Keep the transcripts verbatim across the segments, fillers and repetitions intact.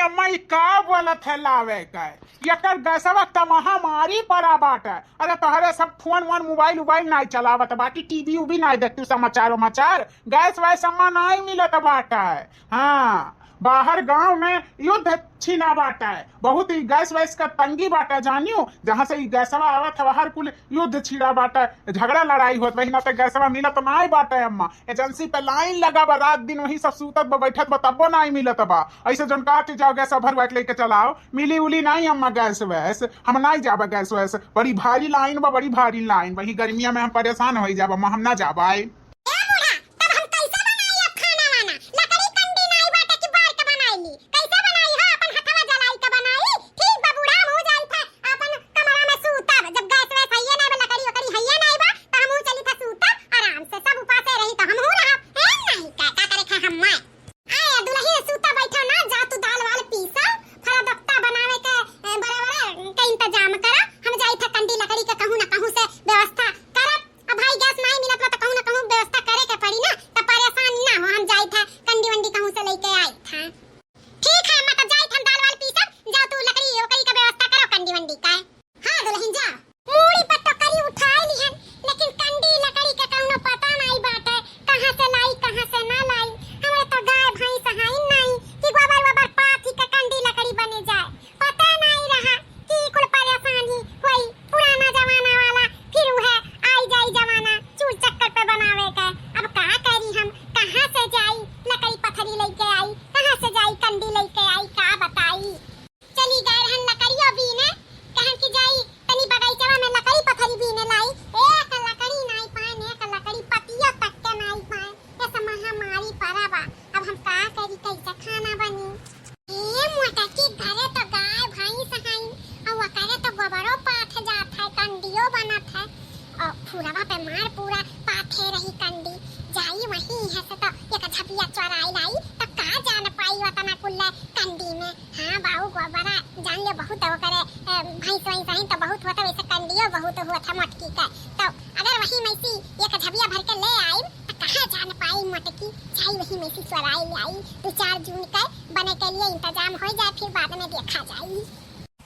मैं का बोलत है लावे का? एकर गैसवा त महामारी पड़ा बाटे। अरे तोहरे सब फोन वोन मोबाइल उबाइल नाई चलावत बाटी, टीवी उवी नाई देखतू, समाचार उमाचार, गैस वैस अम्मा नाई मिलत बाटे। हाँ, बाहर गांव में युद्ध छिना बाटे, बहुत ही गैस वैस का तंगी बाटे जानियो। जहाँ से ई गैसवा आवत है बाहर कुल युद्ध छिड़ा बाटे, झगड़ा लड़ाई होत, वही नाते गैसवा मिलत नाई बाटे अम्मा। एजेंसी पे लाइन लगा बा, रात दिन वही सब सूतत बा, बैठत बा, तब्बो नाई मिलत बा। ऐसे जौन कहा कि जाओ गैस भरवा के लेके चलाओ, मिली उली नाई अम्मा गैस वैस, हम नाई जाबा गैस वैस। बड़ी भारी लाइन बा, बड़ी भारी लाइन, वही गर्मिया में हम परेशान होई जाबा अम्मा, हम ना जाबा। ए बूढ़ा, तब हम कैसे बनाई अब खाना वाना? लकड़ी कंडी नाई बाटे कि बार के बनाई ली? कैसे बनाई हो? अपन हथवा जलाई के बनाई। ठीक बा बूढ़ा, हम हो जाई था अपन कमरा में सूतब। जब गैस वैस हइये नाई बा, लकड़ी वकड़ी हइये नाई बा, त हमहू चली था सूतब, आराम से सब उपासे रही त हमहू रहब। ए नाई का, का करे खा हम माय। आए दुलही सूता बैठा ना, जा तू दाल वाल पीसा, फरा दफ्ता बनावे के, ए, बराबर के इंतजाम करा। हम जाई था कंडी लकड़ी के कहूँ ना कहूँ से व्यवस्था करब। अब भाई गैस नाई मिलत बा त कहूँ ना कहूँ व्यवस्था करे के पड़ी ना, त परेशान ना हो, हम जाई था कंडी वंडी कहूँ से लेके आई था। ठीक है, मैं तो जाई था दाल वाल पीसा, जा तू लकड़ी वकड़ी के व्यवस्था करो कंडी वंडी का। हाँ दुलहिन जा। मूड़ी पर टोकरी उठाए लिहन, लेकिन कंडी लकड़ी के कौनो पता नाई बाटे, कहाँ से लाई, कहाँ से ना लाई। हमरे तो गाय भैंस हईन नाई कि गोबर वोबर पाथी के कंडी लकड़ी बने जाए। पता नाई रहा कि कुल परेशानी होई, पुराना जमाना वाला, फिर उहे आई जाई जमाना चूल चक्कर पे बनावे के। अब का करी हम, कहाँ से जाई लकड़ी पथरी लेके आई, कहाँ से जाई कंडी लेके आई, का बताई। चली गए रहन लकड़ियो बीने, कहन कि जाई तनी बगीचवा में लकड़ी पथरी बीने लाई। एक लकड़ी नाई पाए, एक लकड़ी पतिया तक के नाई पाए। ऐसा महामारी पड़ा बा, अब हम का करी, कैसे खाना बनी? ए मोटकी, घरे तो गाय भैंस हईन, और ओकरे तो गोबरो पाथ जात है, कंडियो बनत है, और फुलवा पे मार पूरा पाथे रही कंडी। जाई वहीं है से तो एक झपिया चोराई लाई, तो का जान पाई ओतना कुल्ले कंडी में। हाँ बाऊ, गोबरा जान ले बहुत है ओकरे, अ, भैंस वैंस हईन तो बहुत होत है, वैसे कंडियो बहुत होत है मोटकी के। तो अगर वही में से एक झबिया भर के ले आई, तो कहाँ जान पाई मोटकी, जाई वही में से चोराई ले आई। दो चार जून के बने के लिए इंतजाम हो जाए, फिर बाद में देखा जाई।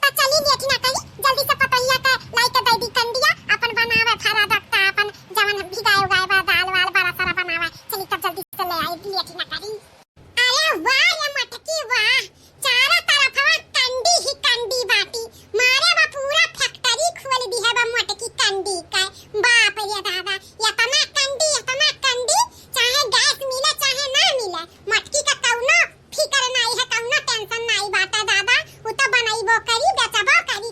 तो चली लेट ना करी, जल्दी से पतोहिया के लाई के दे दी कंडिया, अपन बनावे फरा दफ्ता, अपन जवन भिगाए उगाए बा, दाल वाल बड़ा सारा बनावे। चली तब जल्दी से ले आई, लेट ना करी। अरे वाह रे मटकी वाह, चारों तरफवा कंडी ही कंडी बाटी। मारे बा पूरा फैक्ट्री खोल दी है बा मटकी कंडी का। बाप रे दादा, इतना कंडी, इतना कंडी, चाहे गैस मिले चाहे ना मिले, मटकी का कौनो फिकर नाई है, कौनो टेंशन नाई बाटे दादा। उ तो बनइबो करी, बेचबो करी।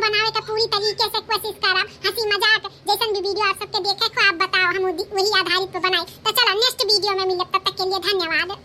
बनावे के पूरी तरीके से कोशिश करब। हंसी मजाक जैसन भी video आप सबके देखे को आप बताओ, हम उदी-, वही आधारित पे बनाई। तो चलो next video में मिलब, तब तक के लिए धन्यवाद।